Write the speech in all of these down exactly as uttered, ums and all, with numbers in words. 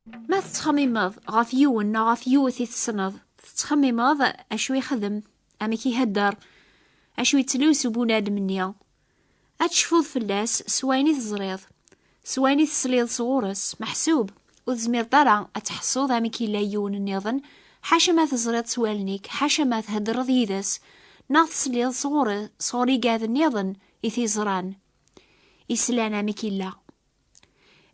Ma tettxemmimeḍ ɣef yiwen neɣ ɣef yiwet i tessneḍ, tettxemmimeḍ acu ixdem, amek ihedder, acu yettlusu bunadem-nni, ad tecfuḍ fell-as s wayen i teẓriḍ, s wayen i tesliḍ sɣur-s, meḥsub ur tezmireḍ ara ad tḥessuḍ amek yella yiwen nniḍen, ḥaca ma teẓriḍ s wallen-ik, ḥaca ma theddreḍ yid-s, neɣ tesliḍ sɣur, sɣur igad nniḍen i t-iẓran, i slan amek yella.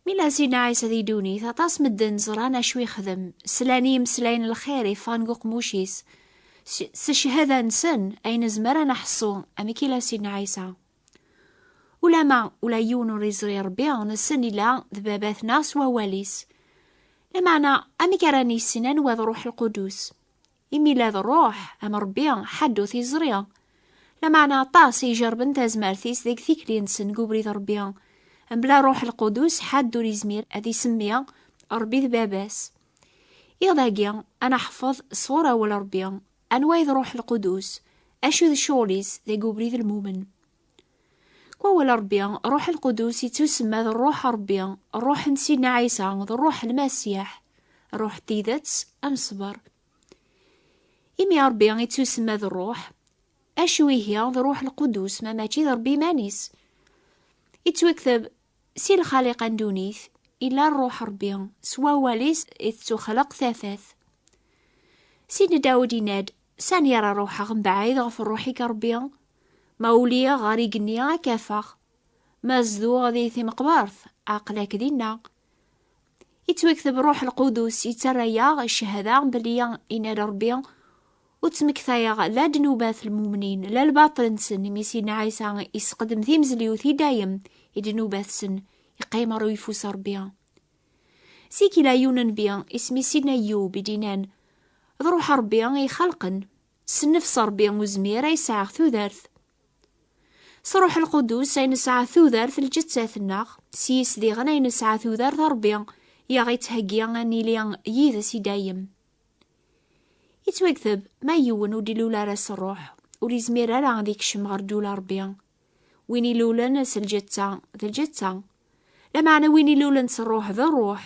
Mi la Sidna Ɛisa di ddunit, aṭas medden ẓran acu ixdem, slan i imeslayen n lxir iffɣen deg uqemmuc-is. S, s cchada-nsen ay nezmer ad neḥṣu amek i la Sidna Ɛisa. Ulama ula yiwen ur iẓri Ṛebbi, nessen ila d Baba-tneɣ s wawal-is. Lameɛna, amek ara nissin anwa d Ṛuḥ Lqudus? Imi la d Ṛṛuḥ, am Ṛebbi, ḥedd ur t-iẓri. Lameɛna aṭas i ijerrben tazmert-is deg tikli-nsen deg ubrid Ṛebbi. Mebla Ṛṛuḥ Lqudus, ḥedd ur izmir ad isemmi Ṛebbi d Baba-s. Iḍ-agi, ad neḥfeḍ sɣur awal Ṛebbi, anwa i d Ṛuḥ Lqudus, acu d ccɣel-is deg ubrid n lmumen. Deg wawal Ṛebbi, Ṛuḥ Lqudus ittusemma d Ṛuḥ Ṛebbi, Ṛuḥ n Sidna Ɛisa, d Ṛuḥ Lmasiḥ, Ṛuḥ n tidet, am ṣṣber. Imi Ṛebbi ittusemma d Ṛṛuḥ, acu ihi d Ṛuḥ Lqudus ma mačči d Ṛebbi iman-is? Ittwakteb, si lxaliqa n ddunit, illa Ṛṛuḥ Ṛebbi, s wawal-is i tettuxleq tafat. Sidna Dawed yenna-d, sani ara ruḥeɣ mebɛid ɣef Ṛṛuḥ-ik a Ṛebbi? Ma uliɣ ɣer igenni ad k-afeɣ. Ma zduɣ di timeqbert, aql-ak dinna. Ittwakteb Ṛuḥ Lqudus yettarra-yaɣ cchada belli yenna-d Ṛebbi, ur ttmektayeɣ la ddnubat n lmumnin, la lbaṭel-nsen, imi Sidna Ɛisa isseqdem timezliwt i dayem i ddnubat-sen, iqqim ɣer uyeffus Ṛebbi. Zik ila yiwen nnbi, isem-is Sidna Yub, i d-innan, d Ṛuḥ Ṛebbi i ixelqen, s nnefs Ṛebbi uzmir ay sɛiɣ tudert. S Ṛuḥ Lqudus ay nesɛa tudert lǧettat-nneɣ, s yis diɣen ay nesɛa tudert Ṛebbi i aɣ-ittheggi ad nili yid-s i dayem. Ittwakteb, ma yiwen ur d-ilul ara s Ṛṛuḥ, ur izmir ara ad ikcem ɣer ddula Ṛebbi. Win ilulen s lǧetta, d lǧetta. Lameɛna win ilulen s Ṛṛuḥ, d Ṛṛuḥ.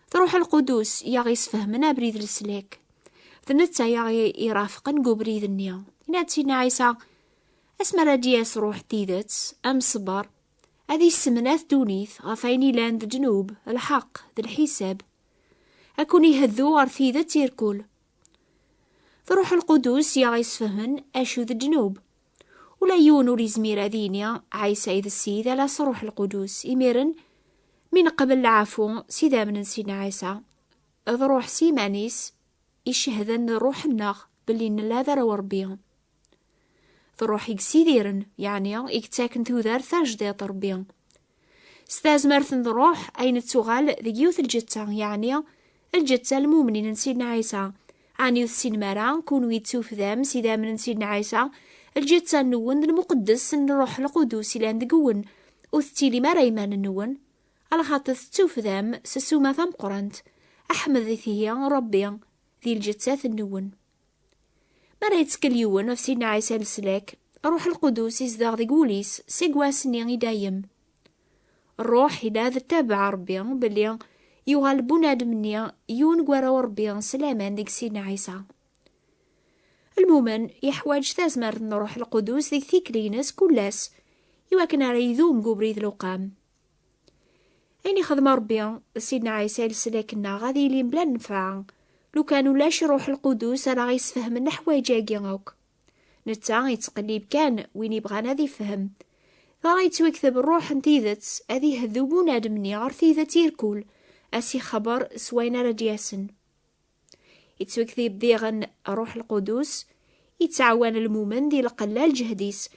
D Ṛuḥ Lqudus i aɣ-isfehmen abrid n leslak. D netta i aɣ-irafqen deg ubrid-nni. Yenna-d Sidna Ɛisa, asmi ara d-yas Ṛuḥ n tidet, amṣebber, ad issemnat ddunit ɣef wayen ilan d ddnub, lḥeqq, d lḥisab. Ad ken-iheddu ɣer tidet irkul. D Ṛuḥ Lqudus i aɣ-isfehmen acu d ddnub. Ula yiwen ur izmir ad yini, Ɛisa i d Ssid, ala s Ṛuḥ Lqudus. Imiren, mi neqbel lɛafu s idammen n Sidna Ɛisa, d Ṛuḥ s iman-is icehden d ṛṛuḥ-nneɣ belli nella d arraw Ṛebbi. D Ṛuḥ i yessidiren, yeɛni i yettaken tudert tajdiṭ Ṛebbi. S tazmert n Ṛuḥ ay nettuɣal deg yiwet lǧetta, yeɛni lǧetta n lmumnin n Sidna Ɛisa. Ɛni ur tessinem ara, kunwi tettufdam s idammen n Sidna Ɛisa, lǧetta-nwen d lmuqeddes n Ṛuḥ Lqudus ilan deg-wen, ur tettilim ara iman-nwen, alaxaṭer tettufdam s ssuma tameqqrant, aḥemdet ihi Ṛebbi di lǧettat-nwen. Mi ara yettkel yiwen ɣef Sidna Ɛisa leslak, Ṛuḥ Lqudus izdeɣ deg wul-is seg wass-nni i dayem. Ṛṛuḥ ila d ttabaɛ Ṛebbi, belli yuɣal bunadem-nni yiwen deg warraw Ṛebbi s laman deg Sidna Ɛisa. Lmumen yeḥwaǧ tazmert n Ṛuḥ Lqudus deg tikli-ines kul ass, iwakken ara idum deg ubrid lewqam. Ayen ixdem Ṛebbi d Sidna Ɛisa i leslak-nneɣ ad yili mebla nnfeɛ, lukan ulac Ṛuḥ Lqudus ara ɣ-isfehmen leḥwayeǧ-agi akk. Netta yettqellib kan win ibɣan ad ifhem. Dɣa yettwakteb Ṛṛuḥ n tidet ad iheddu bunadem-nni ɣer tidet irkul, ad s-ixebber s wayen ara d-yasen. Yettwakteb diɣen Ṛuḥ Lqudus yettɛawan lmumen di lqella lǧehd-is,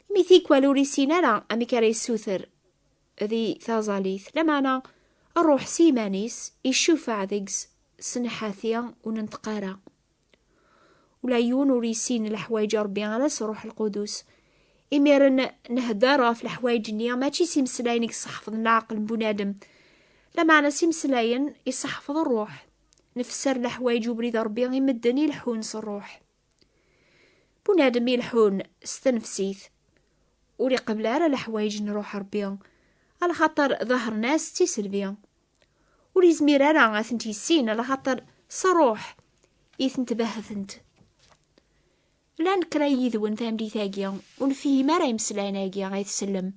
imi tikwal ur issin ara amek ara yessuter di taẓallit, lameɛna Ṛṛuḥ s yiman-is iccufeɛ deg-s s nnḥati ur nenṭeq ara. Ula yiwen ur yessin leḥwayeǧ Ṛebbi ala s Ṛuḥ Lqudus. Imiren nhedder ɣef leḥwayeǧ-nni, mačči s imeslayen i yesseḥfḍen leɛqel n bunadem, lameɛna s imeslayen i yesseḥfeḍ Ṛṛuḥ. Nfesser leḥwayeǧ ubrid Ṛebbi i medden ileḥḥun s Ṛṛuḥ. Bunadem ileḥḥun s tnefsit ur iqebbel ara leḥwayeǧ n Ṛuḥ Ṛebbi, alaxaṭer ḍehren-as d tiselbi. Ur yezmir ara ad tent-yissin, alaxaṭer s ṛṛuḥ i tent-behhtent. Llan kra yid-wen tameddit-agi ur nefhim ara imeslayen-agi ay tsellem,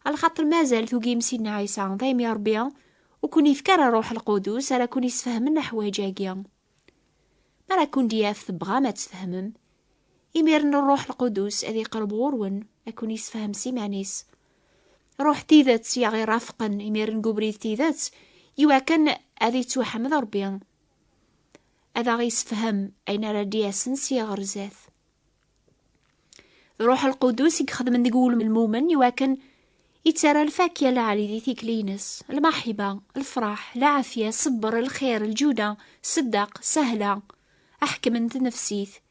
alaxaṭer mazal tugim Sidna Ɛisa, daymi Ṛebbi ur ken-yefka ara Ṛṛuḥ Lqudus ara ken-yesfehmen leḥwayeǧ-agi. Mi ara ken-d-yaf tebɣam ad tfehmem, imiren Ṛṛuḥ Lqudus ad iqerreb ɣur-wen, ad ken-yessefhem s iman-is. Ṛṛuḥ n tidet i aɣ-irafqen imiren deg ubrid n tidet, iwakken ad ittwaḥmed Ṛebbi, ad aɣ-yessefhem ayen ara d-yasen sya ɣer zdat. D Ṛṛuḥ Lqudus i ixedmen deg wul n lmumen iwakken ittarra lfakya lɛali di tikli-ines, lmaḥiba, lefraḥ, lɛafya, ṣṣber, lxir, lǧuda, ṣṣeddaq, sahla, aḥekmen tnefsit.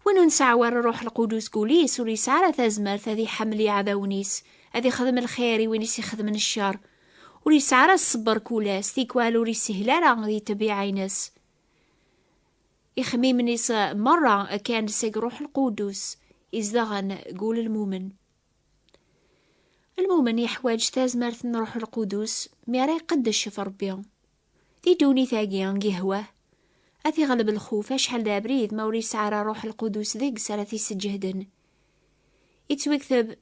Win ur nesɛi ara Ṛṛuḥ Lqudus deg wul-is ur yesɛi ara tazmert ad iḥemmel iɛdawen-is, ad ixdem lxir i win i s-ixedmen ccer. Ur yesɛi ara ṣṣber kul ass, tikwal ur yeshil ara di ṭṭbiɛa-ines. Ixemmimen-is merra kan seg Ṛṛuḥ Lqudus izedɣen deg wul n lmumen. Lmumen yeḥwaǧ tazmert n Ṛṛuḥ Lqudus mi ara iqeddec ɣef Ṛebbi. Di ddunit-agi n yehwa, ad iɣleb lxuf acḥal d abrid ma ur yesɛi ara Ṛṛuḥ Lqudus deg-s ara t-isseǧhden. Ittwikteb,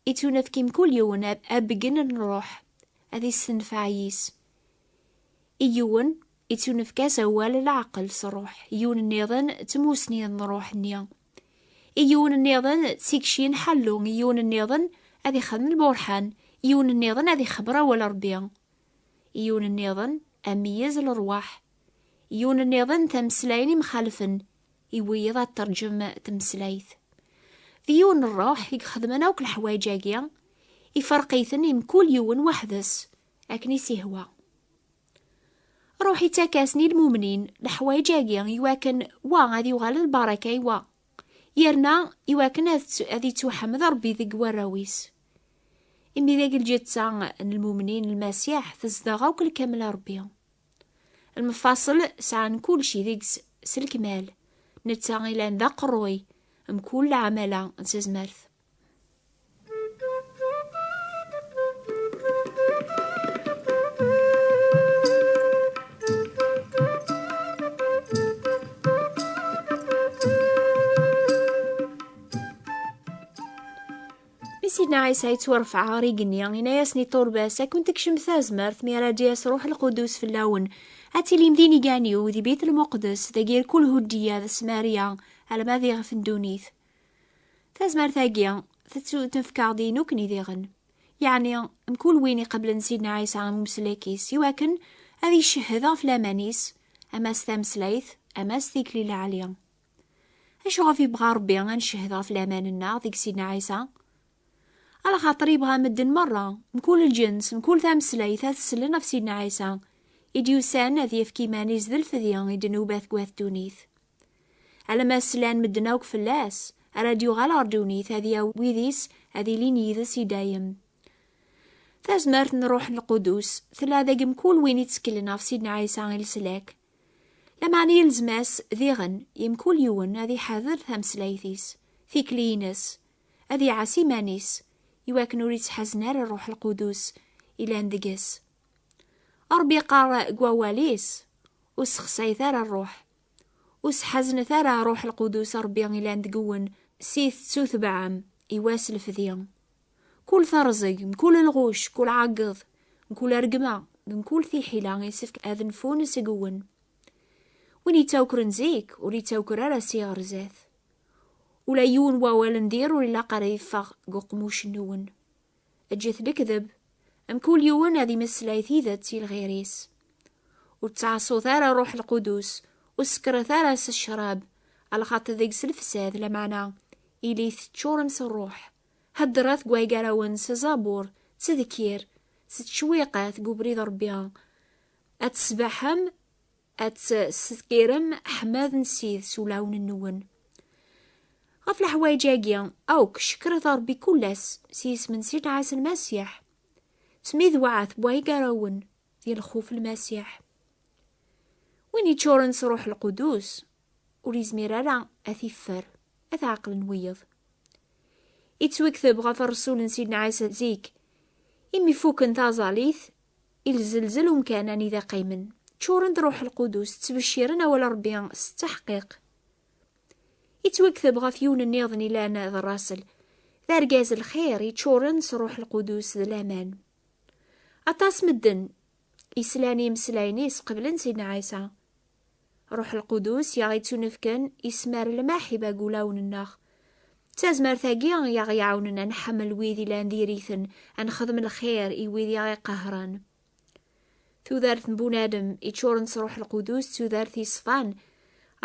ittunefk i mkul yiwen ab-, abeggen n ṛṛuḥ, ad issenfeɛ yis. I yiwen, ittunefk-as awal n leɛqel s ṛṛuḥ, i yiwen nniḍen d tmusni n ṛṛuḥ-nni. I yiwen nniḍen d tikci n ḥellu, i yiwen nniḍen ad ixdem lburḥan, i yiwen nniḍen ad ixebber awal Ṛebbi. I yiwen nniḍen ameyyez lerwaḥ, i yiwen nniḍen tameslayin imxalfen, i wiyiḍ ad terǧem tmeslayt. D yiwen n ṛṛuḥ i ixedmen akk leḥwayeǧ-agi, iferq-iten i mkul yiwen weḥd-s, akken i s-ihwa. Ṛṛuḥ ittak-asen i lmumnin leḥwayeǧ-agi iwakken wa ad yuɣal d lbaraka i wa, yerna iwakken ad t-, ad ittuḥemmed Ṛebbi deg warraw-is. Imi deg lǧetta n lmumnin n Lmasiḥ tezdeɣ akk lkamel Ṛebbi. Lmefaṣel sɛan kulci deg-s s lekmal, netta ilan d aqerruy mkul leɛmala n tezmert. Mi Sidna Ɛisa yettwarfeɛ ɣer igenni, yenna-yasen i ṭṭulba-s, ad ken-tekcem tazmert mi ara d-yas Ṛuḥ Lqudus fell-awen. Ad tilim d inigan-iw di Bit Lmuqdes, dagi irkul Huddiya d Smarya, alma d iɣef n ddunit. Tazmert-agi, tettu-, tefk-aɣ-d i nekkni diɣen. Yeɛni, mkul win iqeblen Sidna Ɛisa am umsellek-is, iwakken ad icehhed ɣef laman-is, ama s tameslayt, ama s tikli lɛali. Acuɣef yebɣa Ṛebbi ad ncehhed ɣef laman-nneɣ deg Sidna Ɛisa? Alaxaṭer yebɣa medden merra, mkul lǧens, mkul tameslayt, ad sellen ɣef Sidna Ɛisa, i d-yusan ad yefk iman-is d lfedya i ddnubat n wat ddunit. Alamma slan medden akk fell-as, ara d-yuɣal ɣer ddunit, ad yawi wid-is ad ilin yid-s i dayem. Tazmert n Ṛuḥ Lqudus tella deg mkul win itteklen ɣef Sidna Ɛisa i leslak. Lameɛna yelzem-as diɣen i mkul yiwen ad iḥader tameslayt-is, tikli-ines, ad iɛas iman-is, iwakken ur ittḥazen ara Ṛṛuḥ Lqudus ilan deg-s. Ṛebbi yeqqar deg wawal-is, ur ssexsayet ara ṛṛuḥ, ur sḥaznet ara Ṛṛuḥ Lqudus Ṛebbi ilan deg-wen, si tettutebɛem i wass lefdi. Kul terẓeg, mkul lɣuc, kul ɛeggeḍ, mkul rregma, d mkul tiḥila yessefk ad nfun seg-wen. Win yettawkren zik, ur yettawker ara si ɣer zdat. Ula yiwen wawal n dir ur ilaq ara yeffeɣ deg uqmuc-nwen. Eǧǧet lekdeb, mkul yiwen ad imeslay tidet i lɣir-is. Ur ttɛaṣut ara Ṛṛuḥ Lqudus, ur sekkret ara s ccrab, alaxaṭer deg-s lefsad, lameɛna ilit teččurem s Ṛṛuḥ. Heddret deg waygar-awen s ẓabur, s tedkir, s tecwiqat deg ubrid Ṛebbi. Ad tesbaḥem, ad teskirem ḥmad n Ssid s ulawen-nwen. Ɣef leḥwayeǧ-agi akk, cekkret Ṛebbi kul ass s yisem n Sidna Ɛisa Lmasiḥ. Ttmidwaɛet waygar-awen di lxuf n Lmasiḥ. Win yeččuren s Ṛuḥ Lqudus, ur yezmir ara ad t-iffer, ad t-ɛeqlen wiyeḍ. Ittwikteb ɣef ṛṛsul n Sidna Ɛisa zik, imi fuken taẓalit, ilzelzel umkan anida qqimen. Ččuren d Ruḥ Lqudus, ttbecciren awal Ṛebbi s tteḥqiq. Ittwakteb ɣef yiwen nniḍen ilan d Ṛasel. D argaz lxir, iččuren s Ruḥ Lqudus d laman. Aṭas medden islan i imeslayen-is qeblen Sidna Ɛisa. Ruḥ Lqudus i aɣ-ittunefken ismar lmaḥiba deg wulawen-nneɣ. D tazmert-agi i aɣ-iɛawnen ad nḥemmel wid ilan diri-ten, ad nexdem lxir i wid i aɣ-iqehren. Tudert n bunadem iččuren s Ruḥ Lqudus d tudert yeṣfan,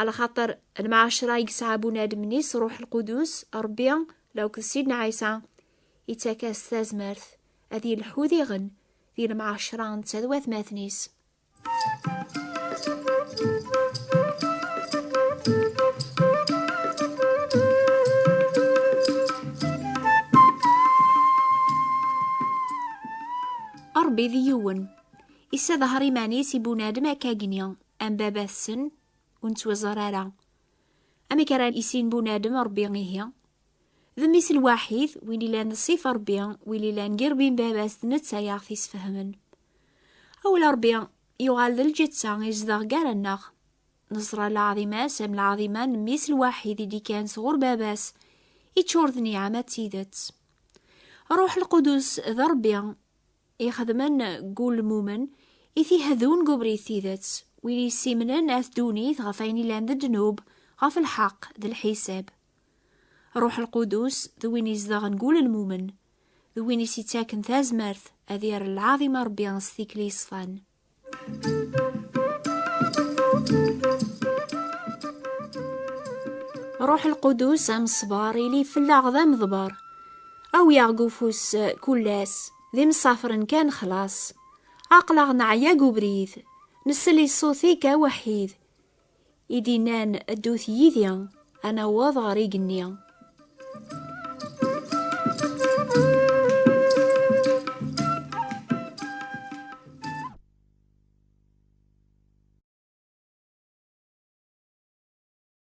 alaxaṭer lemɛacra i yesɛa bunadem-nni s Ruḥ Lqudus, Ṛebbi, lakked Sidna Ɛisa, ittak-as tazmert ad yelḥu diɣen di lemɛacra netta d watmaten-is. Ṛebbi d yiwen. Issadehr iman-is i bunadem akkagni, am baba-tsen, ur nettwaẓer ara. Amek ara issin bunadem Ṛebbi ihi? D mmi-s lwaḥid, win ilan d ṣṣifa Ṛebbi, win ilan g irebbi n baba-s d netta i aɣ-t-isfehmen. Awal Ṛebbi yuɣal d lǧetta izdeɣ gar-aneɣ. Neẓra lɛaḍima-s am lɛaḍima n mmi-s lwaḥid i d-ikkan sɣur baba-s, iččur d nniɛma d tidet. Ṛuḥ Lqudus d Ṛebbi ixedmen deg ulmumen i t-iheddun deg ubrid tidet, win yessimnen at ddunit ɣef ayen ilan d ddnub, ɣef lḥeqq d lḥisab. Ṛuḥ Lqudus d win izedɣen deg ul lmumen, d win i s-ittaken tazmert ad yerr lɛaḍima Ṛebbi s tikli yeṣfan. Ṛuḥ Lqudus am ṣṣber, ili fell-aɣ d ameḍber. Awi-aɣ deg ufus kul ass, d imsafren kan xlaṣ. Aql-aɣ neɛya deg ubrid, nsell i ṣṣut-ik aweḥḥid, i d-innan ddut yid-i, ad naweḍ ɣer igenni.